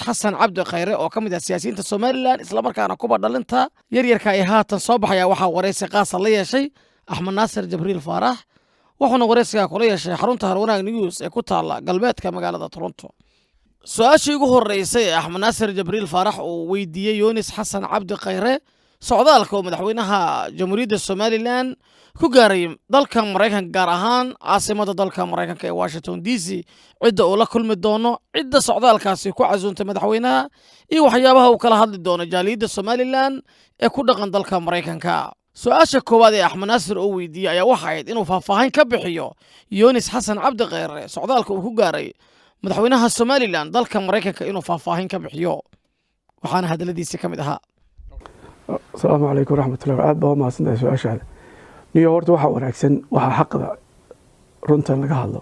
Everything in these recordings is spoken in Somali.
Xasan Cabdi Khayre oo ka mid ah siyaasiyiinta Somaliland, islamarkaana kuba dhalinta yaryarka ee haatan soo baxaya, waxaa waraysi qaasa la yeeshay Axmed Naasir Jibriil Faarax, wuxuuna waraysigaa kula yeeshay xarunta Harwanaag News ee ku taala galbeedka magaalada Toronto. Su-aashii ugu horeysay ee Axmed Naasir Jibriil Faarax uu weydiiyey Yunis Xasan Cabdi Khayre socdaalka oo madaxweynaha Jamhuuriyadda Somaliland ku gaaray dalka Maraykanka, gaar ahaan caasimada dalka Maraykanka ee Washington DC, cidda uu la kulmi doono, cidda socdaalkaasi ku casuuntay madaxweynaha iyo waxyaabaha uu kala hadli doono jaaliyadda Somaliland ee ku dhaqan dalka Maraykanka. Su-aasha koowaad ee Axmed Naasir oo weydiiyey ayaa waxa ahayd inuu faahfaahin ka bixiyo Yunis Xasan Cabdi Kheyre socdaalka uu ku gaaray madaxweynaha Somaliland dalka Maraykanka, inuu faahfaahin ka bixiyo, waxaana hadaladiisi ka mid ahaa: Asalaamu calaykum waraxmatullah. Aad baa umahadsantahay su-aashaada. Niyo, horta waxaa wanaagsan waxaa xaqda runtan laga hadlo.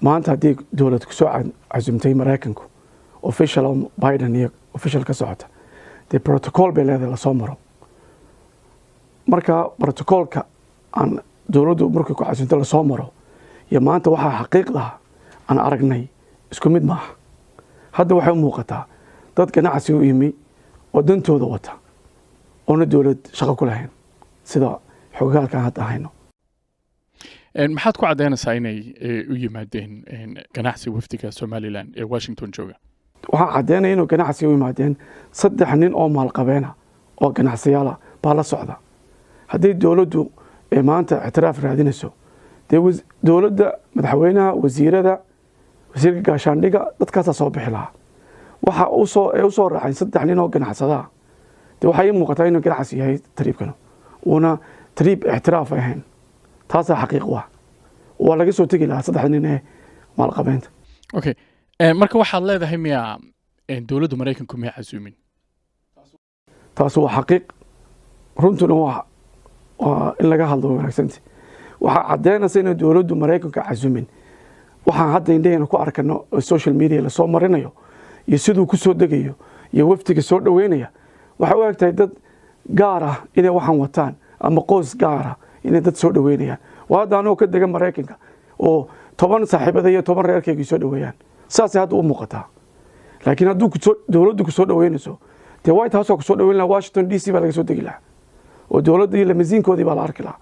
Maanta haddii dowlad kusoo casumtay Maraykanku, official oo Biden iyo official ka socota, dee protocol bay leedahay lasoo maro. Marka protocolka aan dowladdu markay ku casunto lasoo maro iyo maanta waxaa xaqiiqda aan aragnay isku mid maaha. Hadda waxay u muuqataa dad ganacsi u yimi oo dantooda wata oona dowlad shaqo ku lahayn, sida xogaalkan hadda hayno. Maxaad ku caddaynaysaa inay u yimaadeen ganacsi wafdiga Somaliland ee Washington jooga? Waxaan caddeynaya inuu ganacsi u yimaadeen. Saddex nin oo maalqabeena oo ganacsiyaala baa la socda. Haddii dowladdu maanta ictiraaf raadinayso, dee dowladda, madaxweynaha, wasiirada, wasiirka gaashaandhiga, dadkaasaa soo bixi lahaa. Waxa usoo ay usoo raaceen saddex nin oo ganacsadaa, dee waxaa ii muuqataa inuu ganacsi yahay tripkanu, uuna trip ictiraaf ahayn. Taasaa xaqiiq u ah. Waa laga soo tegi lahaa saddex nin ee maalqabeenta. Okay, marka waxaad leedahay miyaa dowladda Maraykanku may casuumin? Taas waa xaqiiq, runtuna waa in laga hadlo wanaagsanti. Waxaa caddeynaysa inay dowladdu Maraykanka casuumin waxaan hadda indhaheyna ku arkano oo social media lasoo marinayo iyo siduu ku soo degayo iyo wafdiga soo dhoweynaya. Waxay u eg tahay dad gaar ah inay waxaan wataan ama qoys gaar ah inay dad soo dhoweynayaan. Waa hadda anagoo ka degan Maraykanka oo 10 saaxiibada iyo 10 reerkayga soo dhoweeyaan, saasay hadda u muuqataa. Laakiin hadduu kusoo dowladdu kusoo dhoweynayso, dee White House waa kusoo dhoweyn lahaa, Washington DC baa laga soo degi lahaa oo dowladda iyo limousinekoodii baa la arki lahaa.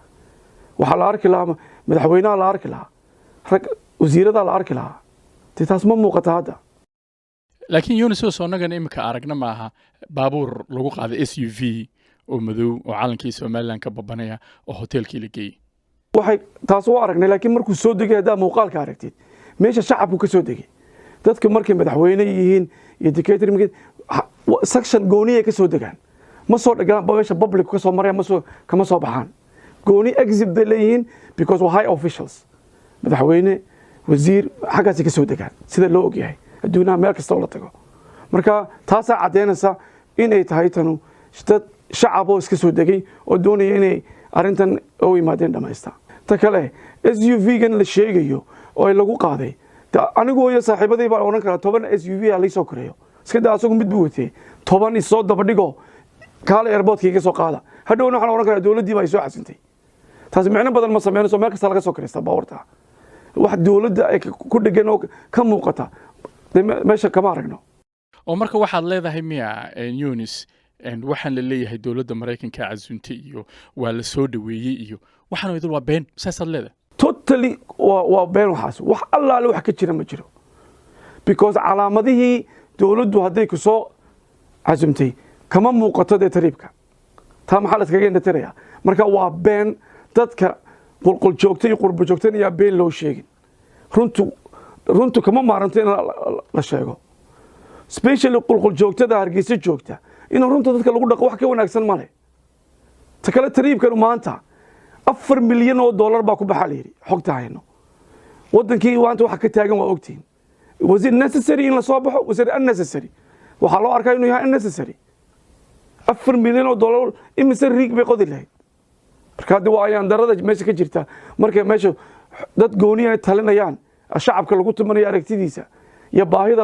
Waxaa la arki lahaa madaxweynaha, la arki lahaa rag wasiiradaa la arki lahaa. Dee taas ma muuqata hadda. Laakiin Yunis, annagan imika aragna maaha baabuur lagu qaaday SUV oo madow oo calankii Somaliland ka babanaya oo hoteelkii la geeyey. Waxay taas u aragnay, laakiin markuu soo degay, haddaa muuqaalka aragtid, meesha shacabku ka soo degay, dadka markay madaxweyne yihiin iyo dictator section gooniyay ka soo degaan. Ma soo dhegaan meesha public ka soo maraya, ma soo kama soo baxaan. Gooni exit bay leeyihiin because waa high officials, madaxweyne, wasiir, xaggaasay ka soo degaan, sida loo ogyahay adduunaha meel kasta oo la tago. Marka taasaa caddeynaysa inay tahay tanu dad shacab oo iska soo degay oo doonaya inay arrintan u yimaadeen dhamaysta. Ta kale, SUV-gan la sheegayo oo lagu qaaday, anigu iyo saaxiibadii baan odhan karaa 10 SUV a laysoo koreeyo. Iska daa asagu mid buu watee, 10 isoo dabadhigo, kaale airportka iga soo qaada. Hadhowna waxaan odhan karaa dowladdii baa isoo casintay. Taas micno badan ma sameynayso. Meel kasta laga soo kiraysta baawarta. Wax dowladda ay ku dhegan oo ka muuqata dee meesha kama aragno. Oo marka waxaad leedahay miya, Yunis, waxaan la leeyahay dowladda Maraykanka casuuntay iyo waa la soo dhoweeyey iyo waxaan idil waa been, saasaad leedahay? Totally waa been waxaas. Wax allaale wax ka jira ma jiro, because calaamadihii dowladdu hadday ku soo casumtay kama muuqato dee tripka. Taa maxaa la iskaga indhatiraya? Marka waa been. Dadka qulqul joogta iyo qurbo joogtana yaa been loo sheegin. Runtu kama maaranto in la sheego, specially qulqul joogtada Hargeysa joogta. In runta dadka lagu dhaqo wax ka wanaagsan male. Ta kale, tripkanu maanta 4 milyan oo dollar baa ku baxaa la yidhi. Xogta hayno, wadankii maanta waxa ka taagan waa ogtihiin. Was it necessary in lasoo baxo? Was it unnecessary? Waxaa loo arkaa inuu yahay unnecessary. 4 milyan oo dollar imise riig bay qodi lahayd? Marka haddi waa ayaan darada meesha ka jirta. Markay meesha dad gooni ay talinayaan, shacabka lagu tumanayo aragtidiisa iyo baahida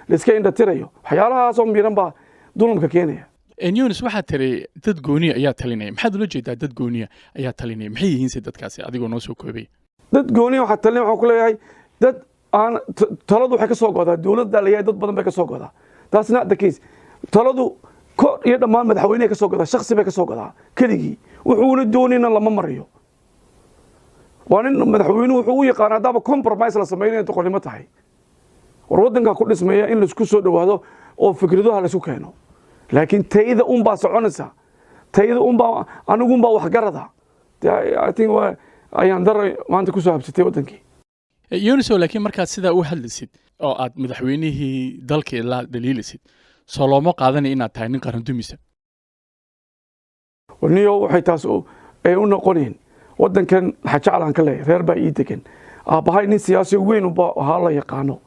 laiska indhatirayo, waxyaalahaasoo miran baa dulumka keenaya. Yunis, waxaad tiri dad gooniya ayaa talinaya. Maxaad ula jeedaa dad gooniya ayaa talinaya? Maxay yihiin se dadkaasi, adigoo noo soo koobaya? Dad gooniya waxaa talinaya, waxaan ku leeyahay dad Aan taladu waxay ka soo godaa dowladda la yahay, dad badan bay ka soo godaa. That's not the case. Taladu kor iyo dhammaan madaxweyneha ka soo godaa, shakhsi bay ka soo godaa keligii. Wuxuuna doonayna lama mariyo. Waa nin madaxweynuhu wuxuu u yaqaan haddaaba compromise la sameynaya doqonnimo tahay. War waddankan ku dhismaya in laisku soo dhowaado oo fikradaha laisku keeno, laakiin tayda unbaa soconaysa, tayda unbaa, anigunbaa waxgarada. I think waa ayaan dara maanta kusoo habsatay waddankii. Yunisow, laakiin markaad sidaa u hadlaysid oo aad madaxweynihii dalka ilaa dhaliilisid, soo looma qaadanaya inaad tahay nin qaran dumisa? Niyo, waxay taas ay u noqoneen waddankan xajaclaan ka leeyahay, reer baa ii degan. Aabbahay nin siyaasi weyn unba ahaa la yaqaano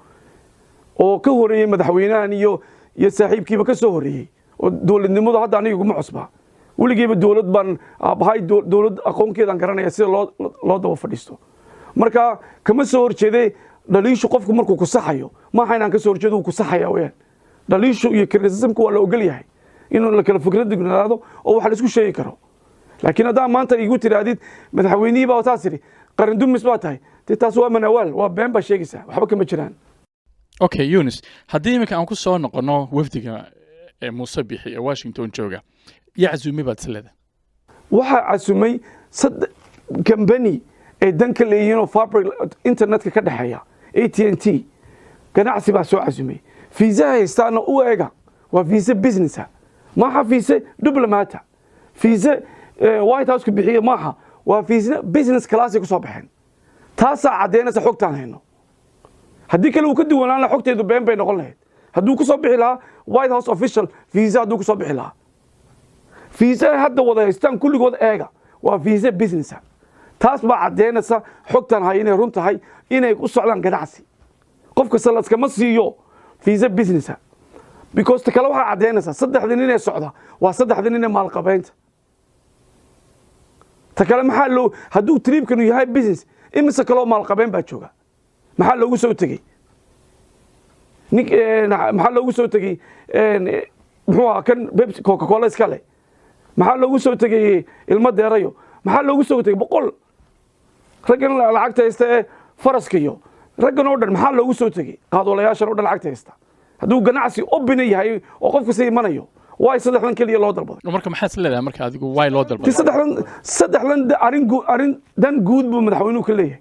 oo ka horeeyey madaxweynahan iyo saaxiibkiiba ka soo horeeyey, oo dowladnimadu hadda aniga iguma cusbaa. Weligeyba dowlad baan aabbahay, dowlad aqoonkeedaan garanaya sida loo daba fadhiisto. Marka kama soo horjeeday dhaliishu. Qofku markuu ku saxayo, maaha inaan ka soo horjeedo, wuu ku saxaya weyaan. Dhaliishu iyo criticismku waa la ogol yahay, inuu la kala fikrad dignaado oo wax la isku sheegi karo. Laakiin haddaa maanta igu tidhaahdid madaxweynihii baa taas idhi, qaran dumis baa tahay, dee taas waa manawaal, waa been baa sheegaysaa, waxba kama jiraan. Okay Yunis, haddii iminka aan ku soo noqono wafdiga ee Muuse Bixi ee Washington jooga, yaa casuumay baad is leedahay? Waxaa casumay company ay dan ka leeyihiin oo fabric internetka ka dhexeeya, AT&T ganacsi baa soo casumay. Fiisaha haystaana u eega, waa fiisa businessa, maaha fiise diplomata, fiise White House ku bixiye maaha, waa fiise business classay ku soo baxeen. Taasaa caddeynaysa xogtaan hayno. Haddii kale uu ka duwanaan laha, xogteedu been bay noqon lahayd. Hadduu ku soo bixi lahaa White House official visa, hadduu ku soo bixi lahaa, fiisa hadda wada haystaan kulligood eega, waa fiisa businessa. Taas baa caddeynaysa xogtan hay inay run tahay, inay u socdaan ganacsi. Qof kasta laskama siiyo fiisa businessa, because ta kale waxaa caddeynaysaa saddexda nin ee socda waa saddexda nin ee maalqabeynta. Ta kale, maxaa loo, hadduu tripkanu yahay business, imise kaloo maalqabeen baa jooga? Maxaa loogu soo tegey nin? Maxaa loogu soo tegey, muxuu ahaa kan Pepsi Coca Cola iska leh? Maxaa loogu soo tegey ilmo deerayo? Maxaa loogu soo tegey 100 raggan lacagta haysta ee faraska iyo raggan oo dhan? Maxaa loogu soo tegey qaadwalayaashan oo dhan lacagta haysta? Hadduu ganacsi obina yahay oo qof kasta imanayo, waay saddexdan keliya loo dalbaday? Marka maxaad is leedahay marka adigu, waay loo ti dalbaday? Saddexdan arrin dan guud buu madaxweynuhu ka leeyahay,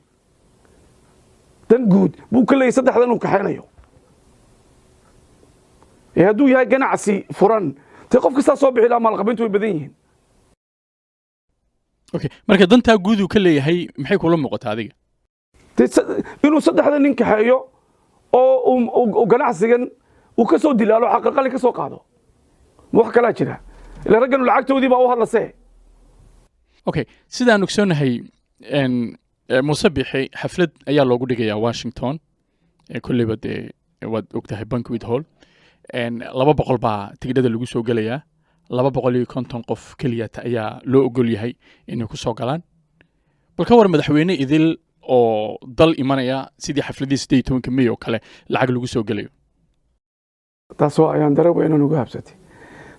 dan guud buu ka leeyahay saddexdan uu kaxaynayo. Ee hadduu yahay ganacsi furan, dee qof kastaa soo bixi lahaa, maalqabeyntu way badan yihiin. Okay, marka dantaa guud uu ka leeyahay maxay kula muuqataa adiga? Dee inuu saddexda nin kaxeeyo oo uu ganacsigan uu ka soo dilaalo, xaqaqali ka soo qaado, ma wax kalaa jira? Ila raggan lacagtoodii baa u hadlasee. Okay, sidaan ogsoonahay Muuse Bixi xaflad ayaa loogu dhigayaa Washington. Kolleyba dee waad ogtahay, banquet hall, 200 baa tigidhada lagu soo gelayaa. 250 qof keliyata ayaa loo ogol yahay inay ku soo galaan. Bal ka war madaxweyne idil oo dal imanaya, sidii xafladii 18-ka May oo kale lacag lagu soo gelayo? Taas waa ayaan dare weyn ugu habsatay.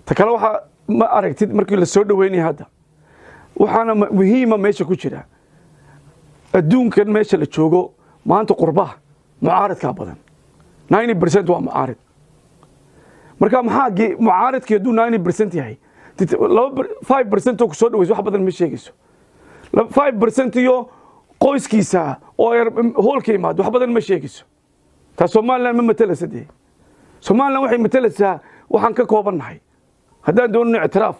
Ta kale, waxaa ma aragtid markii la soo dhoweynaya hadda, waxaana muhiima meesha ku jira, adduunkan meesha la joogo maanta qurbaha mucaaridkaa badan, 90% waa mucaarid. Marka maxaa mucaaridkii hadduu 90% yahay, 5% oo ku soo dhaweyso wax badan ma sheegayso. 5% iyo qoyskiisa oo hoolka imaado wax badan ma sheegayso. Taa Somaliland ma matalaysa. Dee Somaliland waxay matalaysaa waxaan ka koobannahay. Haddaan doonino ictiraaf,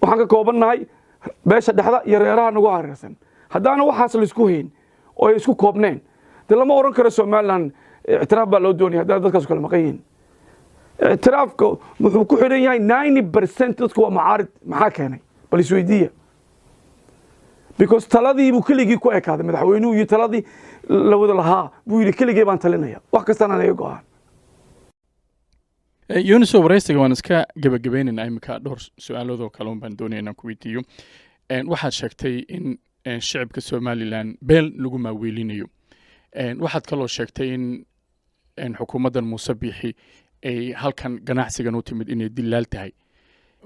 waxaan ka koobannahay beesha dhexda iyo reeraha nagu hareersan. Haddaana waxaas laisku hayn oo ay isku koobneen, dee lama oran karo Somaliland ictiraaf baa loo doonaya. Haddana dadkaas kala maqan yihiin, ictiraafka wuxuu ku xidhan yahay 90% dadku waa mucaarid. Maxaa keenay? Bal isweydiiya. Because taladii buu keligii ku ekaaday madaxweynuhu, iyo taladii la wada lahaa buu yidhi keligii baan talinaya, wax kastana naga go'aan. Yunuso, waraysiga waan iska gebagabaynaynaa iminka. Dhowr su-aalood oo kale un baan doonaya inaan ku weydiiyo. Waxaad sheegtay in shicibka Somaliland been lagu maaweelinayo. Waxaad kaloo sheegtay in xukuumaddan Muuse Biixi ay halkan ganacsigan u timid inay dilaal tahay.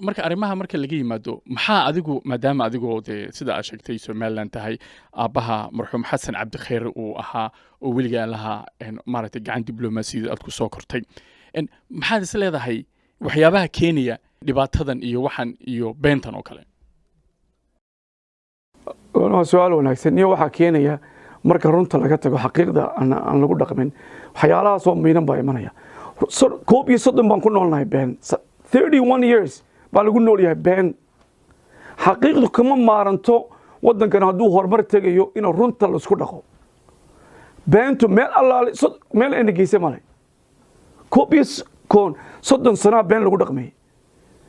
Marka arrimaha marka laga yimaado, maxaa adigu, maadaama adigoo dee sida aad sheegtay Somaliland tahay, aabbaha marxuum Xasan Cabdikhayr uu ahaa oo weligaa lahaa maaragtay gacan diblomaasiyadeed aad ku soo kortay, maxaad is leedahay waxyaabaha keenaya dhibaatadan iyo waxan iyo beentan oo kale? Waa su-aal wanaagsan. Iyo waxaa keenaya, marka runta laga tago, xaqiiqda aan lagu dhaqmin, waxyaalahaasoo miinan baa imanaya. 31 baan ku noolnahay been. 31 years baa lagu nool yahay been. Xaqiiqdu kama maaranto. Waddankan hadduu horumar tegayo, inuu runta laisku dhaqo. Beentu meel allaale meel ayna geysa male. 31 sanaa been lagu dhaqmayay.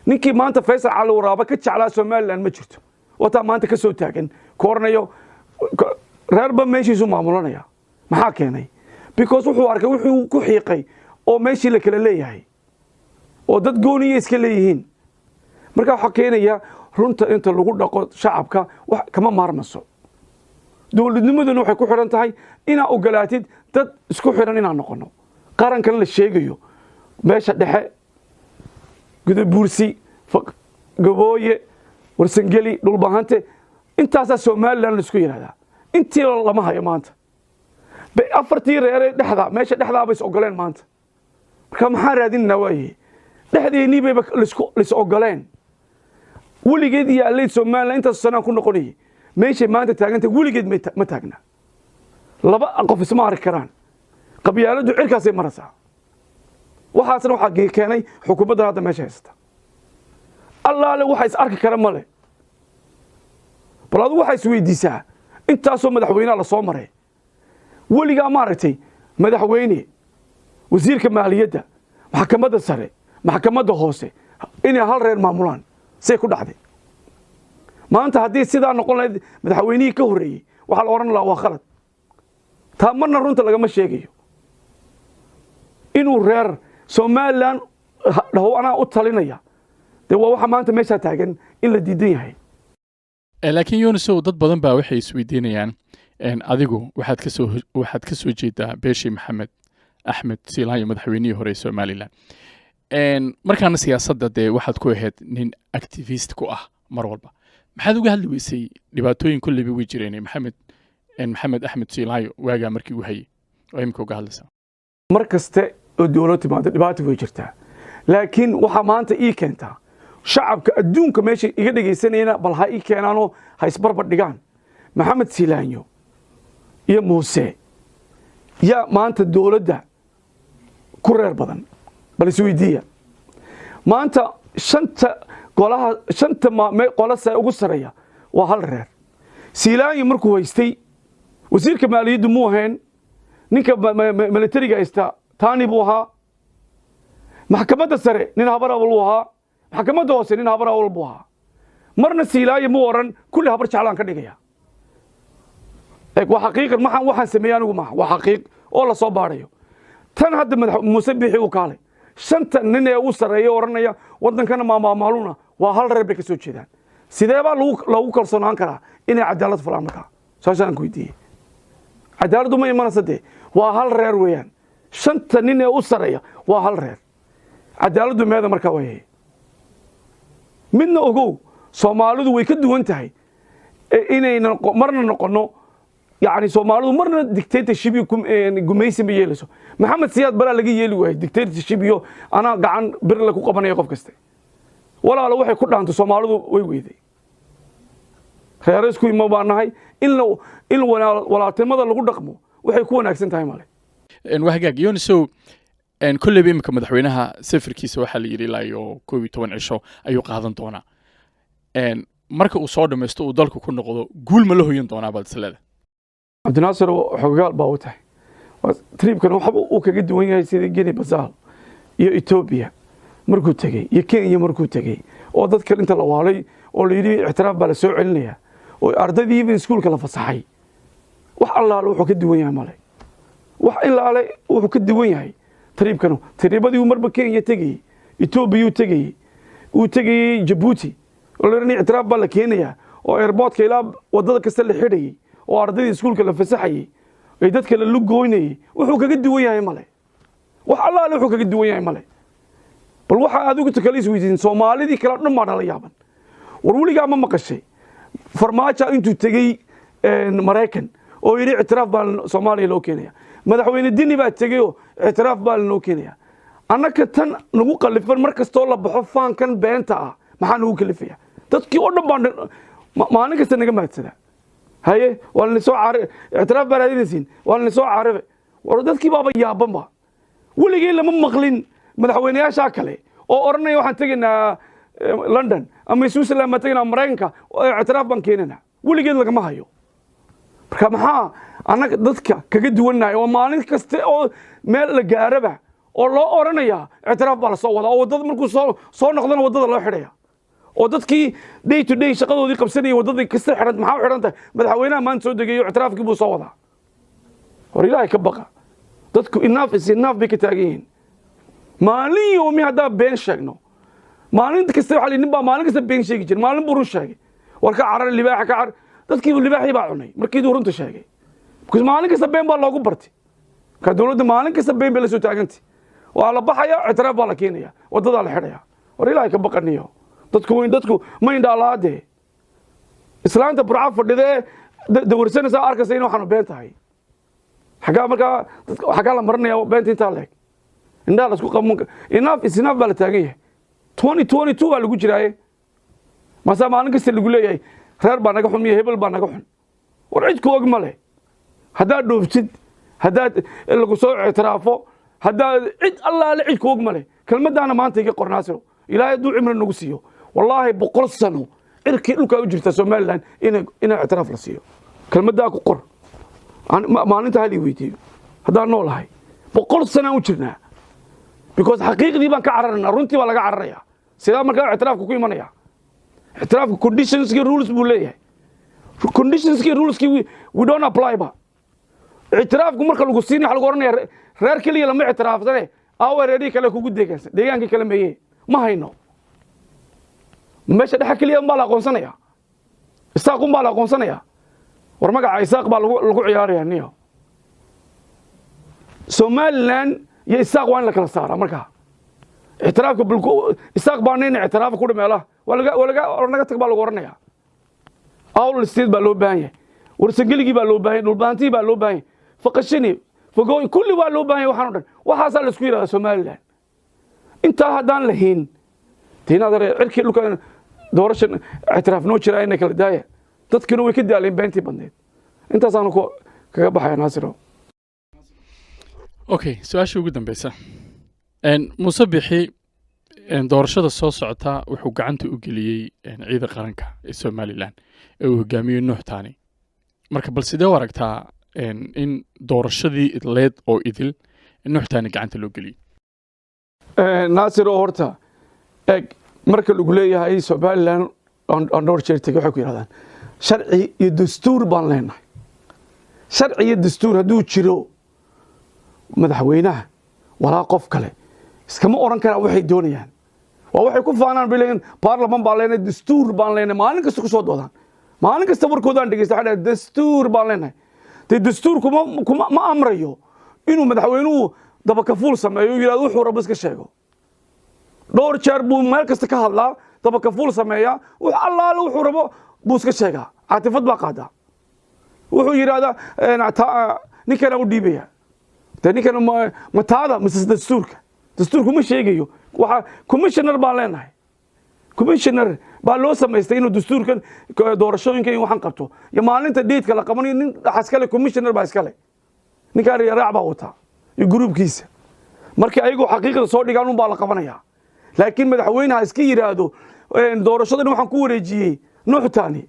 Ninkii maanta Faysal Cali Waraaba ka jeclaa Somaliland ma jirto. Wataa maanta ka soo taagan ku oranayo reerba meeshiisu maamulanaya. Maxaa keenay? Because wuxuu arkay wuxuu ku xiiqay oo meeshii la kala leeyahay oo dad gooniya iska leeyihiin. Marka waxaa keenaya, runta inta lagu dhaqo shacabka wax kama maarmaso. Dowladnimaduna waxay ku xidhan tahay inaa ogolaatid dad isku xidhan inaan noqono. Qarankan la sheegayo, meesha dhexe, Gudabuursi, Gabooye, Warsangeli, Dhulbahante, intaasaa Somaliland laisku yidhahdaa. Intii lama hayo maanta. Afartii reeree dhexda, meesha dhexdaaba is ogoleen maanta. Marka maxaan raadinaynaa? Waaye dhexdeennii bayba lais ogoleen. Weligeed iyo alleyd Somaliland intaas sanaan ku noqonayay, meeshay maanta taagantay weligeed ma taagna. Laba qof isma arki karaan. Qabyaaladdu cirkaasay maraysaa. Waxaasna waxaa keenay xukuumaddan hadda meesha haysata. Allaale waxa is arki kara male. Bal adigu waxaa is weydiisaa, intaasoo madaxweynea lasoo maray, weligaa maaragtay madaxweyne, wasiirka maaliyadda, maxkamadda sare, maxkamadda hoose inay hal reer maamulaan? Say ku dhacday? Maanta haddii sidaa noqon lahayd madaxweynihii ka horreeyey, waxaa la odhan lahaa waa khalad. Taa marna runta lagama sheegayo. Inuu reer Somaliland dhaho anaa u talinaya, dee waa waxa maanta meeshaa taagan in la diidan yahay. Laakiin Yunusow, dad badan baa waxay isweydiinayaan, adigu waxaad ka soo jeedaa beeshii Maxamed Axmed Siilaanyo, madaxweynihii hore ee Somaliland. Markaana siyaasadda dee waxaad ku ahayd nin activist ku ah mar walba. Maxaad uga hadli weysay dhibaatooyin kolleyba way jireen Maxamed Axmed Siilaanyo waagaa markii uu hayay oo imika uga hadlaysaa? Mar kaste oo dowlad timaado dhibaato way jirtaa, laakiin waxaa maanta ii keentaa shacabka adduunka meesha iga dhegaysanayana, bal ha ii keenaanoo ha isbarbar dhigaan Maxamed Silaanyo iyo Muuse, yaa maanta dowladda ku reer badan? Bal isweydiiya. Maanta shanta golaha, shanta qolasa ugu sarreeya waa hal reer. Siilaanyo markuu haystay wasiirka maaliyaddu muu ahayn ninka militariga haysta, Taani buu ahaa. Maxkamadda sare nin Habar Awal buu ahaa, maxkamadda hoose nin Habar Awal buu ahaa. Marna Siilaayo muu oran kulli Habar Jeclaan ka dhigaya. Waa xaqiiqan. Maxaan waxaan sameeyey anigu maaha, waa xaqiiq oo la soo baarayo. Tan hadda madax Muuse Bixi uu kaalay, shanta nin ee u sarreeya odhanaya waddankana maamaamaaluna waa hal reer bay ka soo jeedaan. Sidee baa loogu kalsoonaan karaa inay cadaalad fulaan? Markaa su-aashaan ku weydiiyey, cadaaladdu ma imanaysa. Dee waa hal reer weeyaan. Shanta nin ee u sarreeya waa hal reer. Cadaaladdu meeda markaa waayay? Midna ogow, Soomaalidu way ka duwan tahay inaynan marna noqono, yani Soomaalidu marna dictatorship iyo gumaysi ma yeelayso. Maxamed Siyaad baraa laga yeeli waayey dictatorship iyo anaa gacan birle ku qabanaya qof kaste. Walaalo, waxay ku dhaanto Soomaalidu way weyday. Reero isku imo baa nahay. In walaaltinimada lagu dhaqmo waxay ku wanaagsan tahay male. Waa hagaag, Yunisow. Kolleyba imika madaxweynaha safarkiisa waxaa la yidhi ilaa iyo 11 cisho ayuu qaadan doonaa. Marka uu soo dhammaysto, uu dalku ku noqdo, guul ma la hoyan doonaa baad is leedahay? Cabdinaasir, xogaal baa u tahay. Trip-kan waxba uu kaga duwan yahay sidii Guinea Bissau iyo Ethiopia markuu tegey iyo Kenya markuu tegey, oo dadka inta la waalay oo la yidhi ictiraaf baa la soo celinaya, oo ardaydiiba iskuulka la fasaxay. Wax allaale wuxuu ka duwan yahay male. Wax ilaale wuxuu ka duwan yahay trip-kanu trip-adii uu marba Kenya tegayey, Ethiopia uu tegayey, uu tegayey Jabuuti, oo la yidhi ictiraaf baa la keenayaa, oo airport-ka ilaa wadada kasta la xidhayey, oo ardaydii iskuulka la fasaxayey, ay dadka la lugoynayey, wuxuu kaga duwan yahay male. Wax allaale wuxuu kaga duwan yahay male. Bal waxa adigu ta kale isweydiin, Soomaalidii kale dhan baa nala yaaban. War weligaa ma maqashay Farmaajo intuu tegey Maraykan oo yidhi ictiraaf baa Soomaaliya loo keenaya? Madaxweyne Dini baa tegey oo ictiraaf baa loo keenaya. Annaka tan nagu kalifan mar kastoo la baxo faankan beenta ah, maxaa nagu kalifaya? Dadkii oo dhan baa maalin kasta naga maadsada. Haye, waa lana soo caari, ictiraaf baa raadinaysiin, waa lana soo caaribe. War dadkii baaba yaabanba. Weligii lama maqlin madaxweyneyaashaa kale oo odhanaya waxaan tegaynaa London ama Switzerland baan tegaynaa, Maraykanka, ictiraaf baan keenaynaa. Weligeed lagama hayo. Marka maxaa annaga dadka kaga duwannahay oo maalin kasta oo meel la gaaraba oo loo odhanayaa ictiraaf baa lasoo wadaa, oo waddada markuu soo noqdana waddada loo xidhaya, oo dadkii day to day shaqadoodii qabsanayay waddadii kasta xidhan? Maxaa u xidhan tahay? Madaxweynaha maanta soo degayo, ictiraafkii buu soo wadaa. War Ilaahay ka baqa. Dadku enough is enough bay ka taagan yihiin. Maalin yoomi haddaan been sheegno, maalin kasta waxaa la nin baa maalin kasta been sheegi jira, maalin buu run sheegay. War ka carar libaaxa, ka carar. Dadkiibu libaaxii baa cunay markiiduu runta sheegay, because maalin kasta been baa loogu bartay. Marka dowladda maalin kasta been bay la soo taagantay. Waa la baxaya, ictiraaf baa la keenaya, waddadaa la xidhaya. War Ilaahay ka baqaniyo. Dadku weyn, dadku ma indhaalaadee. Islaanta Burca fadhidee dawarsanaysaa arkaysa in waxaanu been tahay. Xaggaa markaa dadka xaggaa la marinaya beenta intaa leeg? Indhaha la isku qaban. Enough is enough baa la taagan yahay. 2022 baa lagu jiraaye, masaa maalin kasta lagu leeyahay reer baa naga xun iyo hebel baa naga xun. War cid ku og ma leh. Haddaad dhooftid, haddaad lagu soo ictiraafo, haddaad cid allaale, cid ku og ma leh. Kelmaddaana maanta iga qor, Naasiro. Ilaahay hadduu cimri nagu siiyo, wallaahi 100 sano cirkii dhulkaa u jirta Somaliland ina ictiraaf la siiyo. Kelmaddaa ku qor. Maalinta hal ii weydiiyo haddaan noolahay, 100 sanaan u jirnaa, because xaqiiqdii baan ka cararaynaa, runtii baa laga cararaya. Sidaa markaa ictiraafka ku imanaya? Ictiraafka conditionskii, rules buu leeyahay. Conditionskii, ruleski we don't apply ba. Ictiraafku marka lagu siinay, waxa lagu oranaya reer keliya lama ictiraafsane, aawa reerihii kale kugu deegaansan, deegaankii kale meeye? Ma hayno. Meesha dhexe keliya baa la aqoonsanaya, Isaaq un baa la aqoonsanaya. War magaca Isaaq baa lagu ciyaaraya niyo. Somaliland iyo Isaaq waa in la kala saaraa. Markaa ictiraafka Isaaq baa nin ictiraafka ku dhameela, waa laga naga tag baa lagu oranaya. Awdal State baa loo baahan yahay, Warsangeligii baa loo baahan yahay, Dhulbaantii baa loo baahan yahay, Faqashini, Fogooyin, kulli waa loo baahan yahay. Waxaan o dhan waxaasaa la isku yidhahdaa Somaliland. Intaa haddaan lahayn dee inaad cirkii dhulka doorashan ictiraaf noo jiraa inay kala daaya. Dadkuna way ka daaleen beentii badneed. Intaasaanu ku kaga baxaya, Naasiro. Okay, su-aasha ugu dambeysa. Muuse Bixi doorashada soo socota wuxuu gacanta u geliyey ciidan qaranka ee Somaliland ee uu hogaamiyey Nuux Taani. Marka bal sidee u aragtaa in doorashadii idleed oo idil Nuux Taani gacanta loo geliyey? Naasir, oo horta eg, marka lagu leeyahay Somaliland aan dhowr jeer tegey, waxay ku yidhahdaan sharci iyo dastuur baan leenahay. Sharci iyo dastuur hadduu jiro, madaxweynaha walaa qof kale iskama oran karaan waxay doonayaan. Waa waxay ku faanaan bay leeyihin, baarlaman baan leenahay, dastuur baan leenahay. Maalin kasta ku soo doodaan, maalin kasta warkoodaan dhegeysta, waxay dhahaan dastuur baan leenahay. Dee dastuur kuma ma amrayo inuu madaxweynuhu dabakafuul sameeyo, yidhahdo wuxuu rabo iska sheego. Dhowr jeer buu meel kasta ka hadlaa, dabakafuul sameeyaa, wax allaale wuxuu rabo buu iska sheegaa. Caatifad baa qaadaa. Wuxuu yidhahdaa ninkana u dhiibaya. De ninkan ma taada mise dastuurka? Dastuurku ma sheegayo. Waxa commissioner baan leenahay, commissioner baa loo samaystay inuu dastuurkan, doorashooyinka in waxaan qabto iyo maalinta date-ka la qabanayo. Nin dhaxa iskale, commissioner baa iskale. Ninkaan riyaraac baa wataa iyo gruubkiisa. Markii ayagoo xaqiiqda soo dhigaan un baa la qabanayaa. Laakiin madaxweynaha iska yidhaahdo doorashadan waxaan ku wareejiyey Nuux Taani,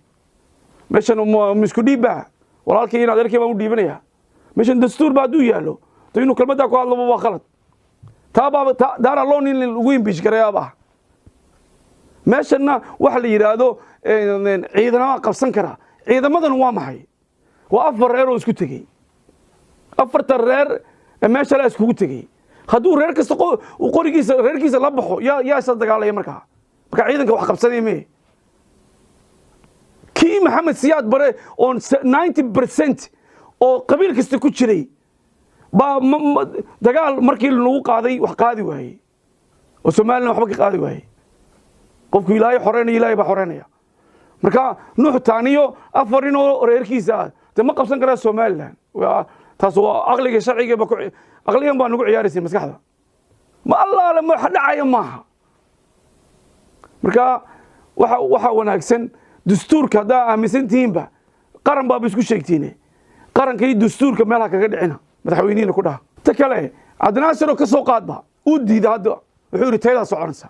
meeshan ma isku dhiib baa? Walaalkii in adeerkii baan u dhiibanayaa. Meeshan dastuur baa hadduu yaallo, to inuu kelmaddaa ku hadlaba waa khalad. Taa baaba daara loo nin lagu impeach garayaaba ah. Meeshanna waxa la yidhaahdo ciidamaha qabsan kara. Ciidamadan waa maxay? Waa afar reer oo isku tegey. Afarta reer ee meesha la iskugu tegey, hadduu reer kasta uu qorigiisa reerkiisa la baxo, yaa isla dagaalaya? Markaa ciidanka wax qabsanaya mee? Kii Maxamed Siyaad Bare oon 90% oo qabiil kasta ku jiray baa dagaal markii lagu qaaday wax qaadi waayey. Oo Somaliland waxba ka qaadi waayey. Qofku Ilaahay xoreynaya, Ilaahay baa xoreynaya. Marka Nuux Taaniyo afar nin oo reerkiisa ah dee ma qabsan karaa Somaliland. Taas waa aqliga sharciga ba, aqligan baa nagu ciyaaraysa maskaxda. Ma allaale ma wax dhacaya maaha. Marka waxa wanaagsan dastuurka haddaa aaminsan tihiinba, qaran baaba isku sheegtiine, qaranka iyo dastuurka meelaha kaga dhicina, madaxweynihiina ku dhaha. Ta kale, Cabdinaasir oo ka soo qaadba uu diida hadda, wuxuu yidhi taydaa soconaysa.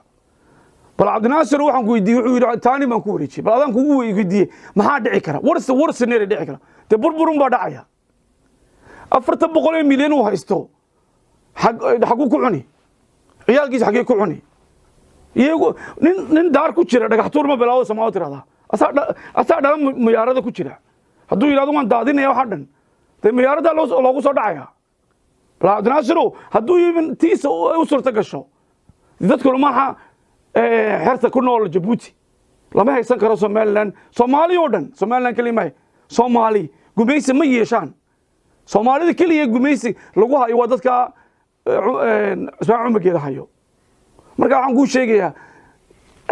Bal Cabdinaasir waxaan ku weydiiyey, wuxuu yidhi taani baan ku wareejiyey. Bal adaan kugu weydiiyey, maxaa dhici kara? Warse warseneere dhici kara dee burburun baa dhacaya. 400 ee milyan uu haysto xaguu ku cuni? Ciyaalkiisa xaggee ku cuni? Iyagu nin daar ku jira dhagax tuur ma bilaawo. Somaalo tirahdaa asaa dhala muyaarada ku jira. Hadduu yidhahdo waan daadinaya waxaa dhan, dee muyaaradaa loogu soo dhacaya. Bal Cabdinaasirow, hadduu even tiisa u suurto gasho, dadkuna maaha xerta ku nool Jabuuti lama haysan karo Somaliland. Soomaali oo dhan, Somaliland keliya maaha, Soomaali gumaysi ma yeeshaan. Soomaalida keliya gumaysi lagu hayo waa dadka Cusmaan Cumargeeda hayo. Marka waxaan kuu sheegayaa,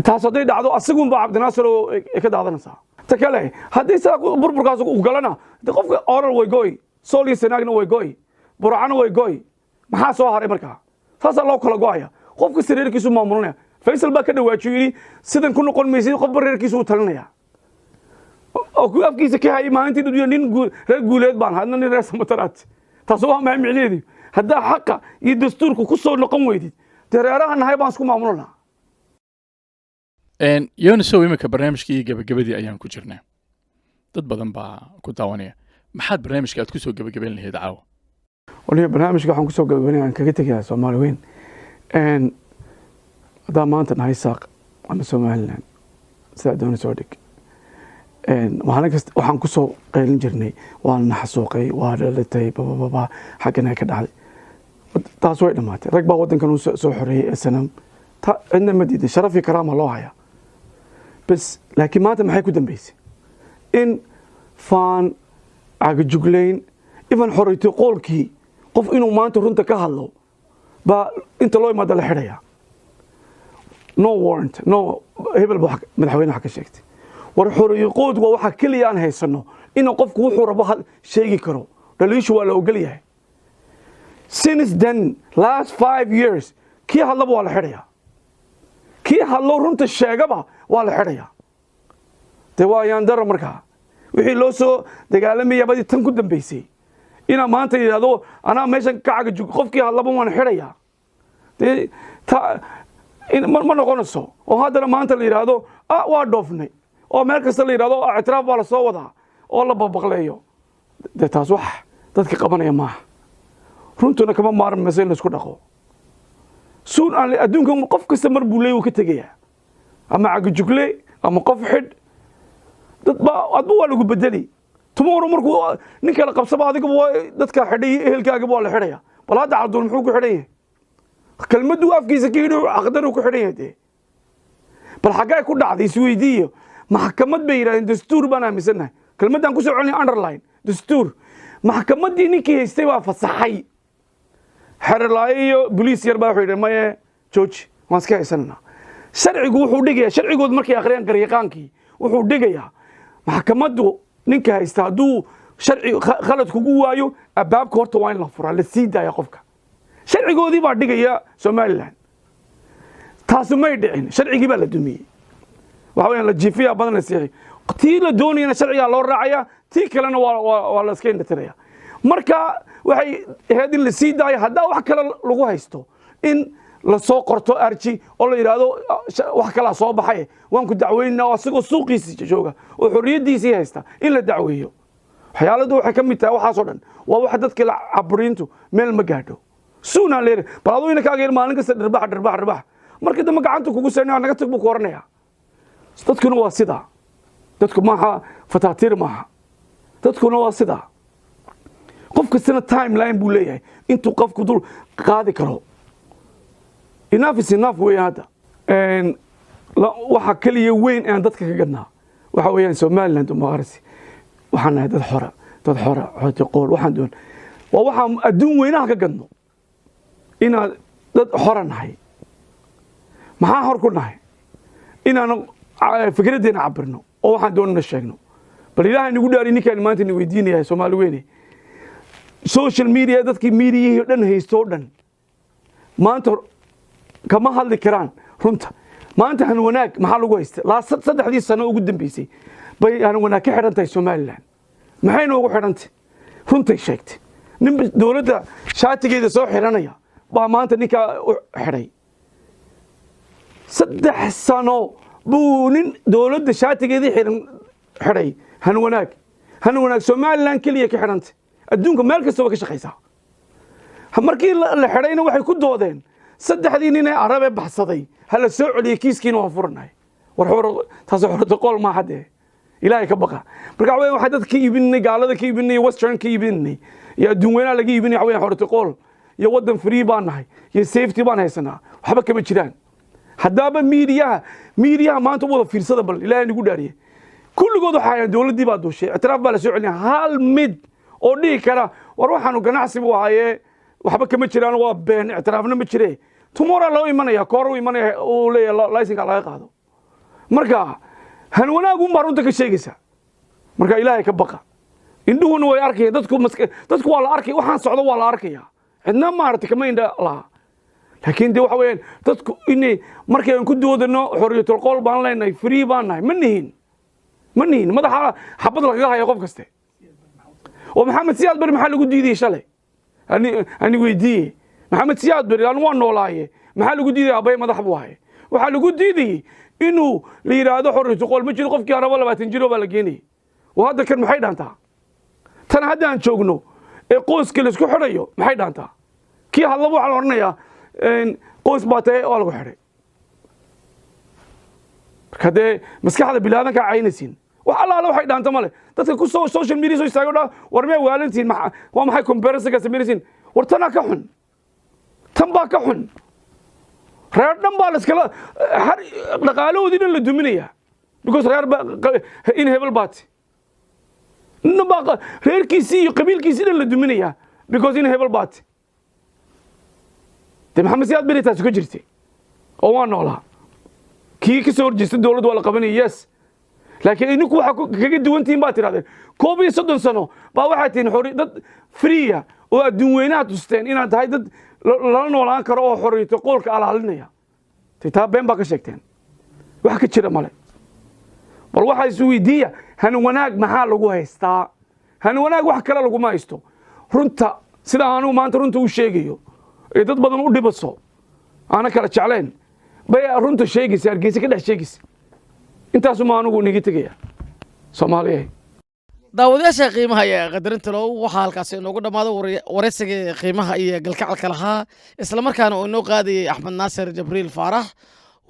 taas hadday dhacdo, asagun baa Cabdinaasir oo ay ka daadanaysaa. Ta kale, haddii sidaa burburkaas uu galana, de qofka Oral way goy, Sool iyo Sanaagna way goy, Burcana way goy. Maxaa soo haray? Markaa saasaa loo kala go'aya. Qof kasta reerkiisu maamulanaya. Faysal baa ka dhawaajiyo, yidhi sidan ku noqon maysid. Qofba reerkiisu u talinaya oo ku afkiisa ka hayay maalintii dhudyo. Nin reer Guuleed baan hadna, nin reer Samataraad. Taas waa maxay micnaheedu? Haddaa xaqa iyo dastuurka ku soo noqon weydid, dee reeraha nahay baan isku maamulanaa. Yonisow, iminka barnaamijkii gabagabadii ayaan ku jirnaa. Dad badan baa ku daawanaya. Maxaad barnaamijka aad kusoo gebagabayn lahayd caawa? Waliba barnaamijka waxaan kusoo gabagabaynaya, aan kaga tegayaa Soomaali weyn. Haddaan maanta nahay Saaq ama Somaliland, sidaa doona soo dhig, maalin kasta waxaan kusoo qaylin jirnay waa la naxasuuqay, waa dhalitay, babababa, xaggana ka dhacday. Taas way dhammaatay. Rag baa waddankan u soo xoreeyey, SNM. Ta cidna ma diiday, sharaf iyo karaama loo hayaa bas. Laakiin maanta maxay ku dambeysay? In faan cagajuglayn, even xoreytay qoolkii, qof inuu maanta runta ka hadlo baa inta loo imaada la xidhaya. No warrant, no hebel ba madaxweyne wax ka sheegtay. War xorriyo qoodku waa waxa keliya aan haysano, inuu qofku wuxuu rabo sheegi karo. Dhaliishu waa la ogol yahay. Since then, last 5 years, kii hadlaba waa la xidhaya. Kii hadlo, runta sheegaba, waa la xidhaya. Dee waa yaandaro. Markaa wixii loo soo dagaalamaya badii tan ku dambeysay, inaa maanta yidhahdo anaa meeshan ka cagajug, qofkii hadlaba waan xidhaya, dee ta ma noqonayso. Oo haddana maanta la yidhaahdo, ah, waa dhoofnay, oo meel kasta la yidhahdo ictiraaf baa lasoo wadaa oo la babaqleeyo, dee taas wax dadka qabanaya maaha. Runtuna kama maarmayso in laisku dhaqo. Suun aan adduunkan qof kasta mar buu leey uu ka tegayaa, ama cagajugle ama qof xidh dad baa, adba waa lagu bedeli. Tomorrow markuu nin kale qabsaba, adigaba waa dadka xidhay, ehelkaagaba waa la xidhaya. Bal hadda Cabdul muxuu ku xidhan yahay? Kelmaduu afkiisa ka yidhi xaqdaruu ku xidhan yahay. Dee bal xaggee ku dhacday isweydiiyo. Maxkamad bay yidhahdeen, dastuur baan aaminsannahay. Kelmaddaan kusoo celinay, underline dastuur. Maxkamaddii ninkii haystay baa fasaxay. Xerolaayo iyo boliis yar baa wuxuu yidhi, maye, jooji, waan iska haysananaa. Sharcigu wuxuu dhigayaa, sharcigood markay akhriyaan garyaqaankii, wuxuu dhigayaa maxkamaddu ninka haysta hadduu sharci khalad kugu waayo, abaabka horta waa in la furaa, la sii daaya qofka. Sharcigoodii baa dhigaya Somaliland. Taasi may dhicin. Sharcigii baa la dumiyey. Waxa weeyaan la jiifiya badan, la siixi. Tii la doonayana sharcigaa loo raacaya, tii kalena waa la iska indhatiraya. Marka waxay ahayd in la sii daayo. Haddaa wax kale lagu haysto, in lasoo qorto arji oo la yidhaahdo wax kalaa soo baxay, waan ku dacweynaa, oo asagoo suuqiisii jooga oo xorriyaddiisii haysta in la dacweeyo. Waxyaaladu waxay ka mid tahay waxaasoo dhan waa waxa dadka caburiintu meel ma gaadho. Suunaan leeyahay, bal aduu inankaaga yar maalin kasta dhirbax, dhirbax, dhirbax, markii dambe gacanta kugu seenaa, naga tag buu ku oranaya. Dadkuna waa sidaa. Dadku maaha fataatiir, maaha. Dadkuna waa sidaa. Qof kastana timeline buu leeyahay intuu qofku dul qaadi karo. Enough is enough weeyaan. Hadda waxa keliya weyn aan dadka ka gadnaa waxa weeyaan Somaliland democracy. Waxaan nahay dad xora, dad xora xooti qool. Waxaan doon waa waxaan adduun weynaha ka gadno, inaan dad xora nahay. Maxaa xor ku nahay? Inaanu fikraddeena cabirno oo waxaan doonana sheegno. Bal Ilaahay nagu dhaari, ninkaan maanta na weydiinayaa, Soomaali weyne, social media dadkii mediayihii o dhan haysto o dhan maanta kama hadli karaan runta. Maanta Han Wanaag maxaa lagu haysta? Laa 3dii sano ugu dambeysay bay Han Wanaag ka xidhan tahay Somaliland. Maxay noogu xidhantay? Runtay sheegtay. Nin dowladda shaatigeeda soo xidhanaya baa maanta ninkaa u xidhay. 3 sano buu nin dowladda shaatigeedii xidhan xidhay Han Wanaag. Han Wanaag Somaliland keliya ka xidhantay? Adduunka meel kasta waa ka shaqaysaa. Markii la xidhayna waxay ku doodeen, saddexdii nin ee Arabee baxsaday ha la soo celiyey, kiiskiina waan furanahay. War taas xorta qool maaha dee, Ilaahay ka baqa. Marka waxa weeyaan, waxaa dadka ka iibinay, gaalada ka iibinay, western ka iibinay iyo adduun weynaha laga iibinay, waxa weeyaan xorta qool iyo waddan free baan nahay iyo safety baan haysanaa. Waxba kama jiraan. Haddaaba miidiyaha maanta wada fiirsada, bal Ilaahay nagu dhaariye, kulligood waxaa hayaan dowladdii baa duushay, ictiraaf baa la soo celinaya. Hal mid oo dhihi kara, "War waxaanu ganacsi buu ahaaye, waxba kama jiraan, waa been, ictiraafna ma jire," tomorrow loo imanaya, koor u imanaya, uu leeyahay licenseka laga qaado. Marka Han Wanaagun baa runta ka sheegaysa. Marka Ilaahay ka baqa. Indhuhuna way arkaya dadku, dadku waa la arkaya, waxaan socdo waa la arkaya, cidna maaragtay kama indha laha. Laakiin dee waxa weeyaan, dadku inay markayaan ku doodano xorriyatul qool baan leenahay, free baan nahay, ma nihin, ma nihin. Madaxa xabad lagaga haya qof kaste. Oo Maxamed Siyaad Bari maxaa lagu diidayey shalay? Ani weydiiye, Maxamed Siyaad Bari anu waa noolaaye, maxaa lagu diidayay? Aabbaye madax buu ahay. Waxaa lagu diidayey inuu la yidhaahdo xorriyatul qool ma jiro, qofkii arabo 20 jiro baa la geenayay. Oo hadda kan maxay dhaantaa? Tan hadda aan joogno ee qoyska laisku xidhayo maxay dhaantaa? Kii hadlaba waxaa la odhanayaa qoys baa tahay, waa lagu xidhay. Marka dee maskaxda bilaadankaa caynaysiin. Wax allaala waxay dhaanta male. Dadka ku soo social media soo istaago dha, war miyaa waalantihiin? Waa maxay comparisonka samaynaysiin? War tanaa ka xun, tan baa ka xun. Reer dhan baa laiskala dhaqaalahoodii dhan la duminaya because reer ba in hebel baati nin baa reerkiisii iyo qabiilkiisii dhan la duminaya because in hebel baati. Dee Maxamed Siyaad Beri taasi ka jirtay oo waa noolaa. Kii ka soo horjeestay dowladda waa la qabanaya, yes. Laakiin idinku waxaa kaga duwan tihiin baa tidhahdeen 31 sano baa waxaa tihiin xori, dad free ah oo adduun weynaha tusteen inaad tahay dad lala noolaan karo oo xorriyto qoolka alaalinaya. Te taa been baa ka sheegteen, wax ka jira male. Bal waxaa is weydiiya, Han Wanaag maxaa lagu haystaa? Han Wanaag wax kale laguma haysto, runta sida anugu maanta runta u sheegayo ee dad badan u dhibaso aana kala jecleen bay runta sheegaysa, Hargeysa ka dhex sheegaysa. Intaasuma anugu niga tegaya, Soomaaliya. Daawadayaasha qiimaha iyo qadarinta low, waxaa halkaasi inoogu dhammaaday waraysigii qiimaha iyo galkacalka lahaa, islamarkaana uu inoo qaadayey Axmed Naasir Jabriil Faarax.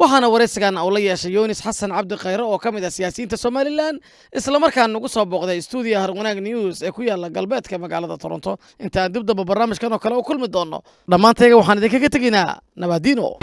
Waxaana waraysigan uu la yeeshay Yunis Xasan Cabdi Khayre oo ka mid ah siyaasiyiinta Somaliland, islamarkaana nagu soo booqday stuudiya Harwanaag News ee ku yaala galbeedka magaalada Toronto. Inta aan dib damba barnaamijkan oo kale u kulmi doono, dhammaantayga waxaan idinkaga tegaynaa nabadino.